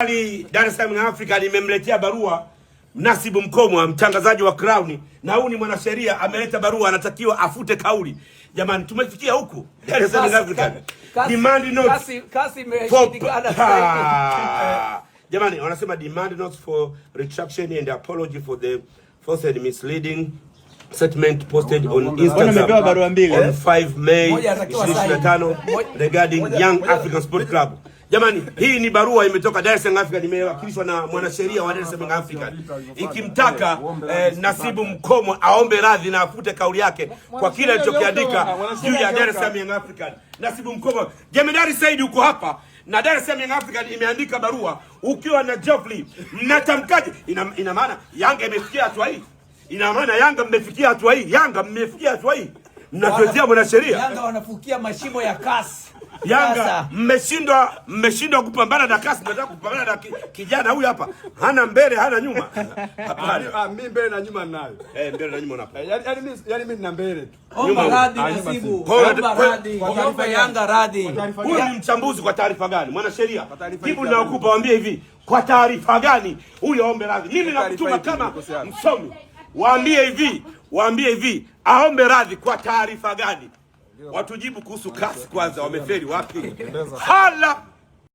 Dar es Salaam Africa nimemletea barua Nasibu Mkomwa, mtangazaji wa Crown, na huyu ni mwanasheria, ameleta barua, anatakiwa afute kauli. Jamani, tumefikia huku Dar es Salaam Africa. Demand notes kasi imeshindikana. Jamani, wanasema demand notes for retraction and apology for the false and misleading statement posted on Instagram barua mbili on 5 May 2025 regarding Young African Sport Club. Jamani, hii ni barua imetoka Dar es Salaam Africa, nimewakilishwa na mwanasheria wa Dar es Salaam Africa ikimtaka Nasibu Mkomwa aombe radhi na afute kauli yake kwa kile alichokiandika juu ya Dar es Salaam Young African. Nasibu Mkomwa, Jemedari Said uko hapa na Dar es Salaam Young African imeandika barua ukiwa na Geoffrey, mnatamkaje? Ina maana Yanga imefikia hatua hii? Ina maana Yanga mmefikia hatua hii? Yanga mmefikia hatua hii? Mnatuletea mwanasheria. Yanga wanafukia mashimo ya kasi. Yanga mmeshindwa kupambana na kasi, mnataka kupambana na kijana huyu hapa, hana mbele hana nyuma. Hapana, mimi mbele na nyuma ninayo. Mbele na nyuma unapo. Yaani mimi nina mbele tu. Omba radhi Nasibu. Omba radhi. Omba Yanga radhi. Huyu ni mchambuzi kwa taarifa gani? Mwanasheria. Jibu ninayokupa waambie hivi, kwa taarifa gani huyu aombe radhi? Mimi nakutuma kama msomi. Waambie hivi, waambie hivi, aombe radhi kwa taarifa gani? Watujibu kuhusu kasi kwanza, wamefeli wapi? Hala.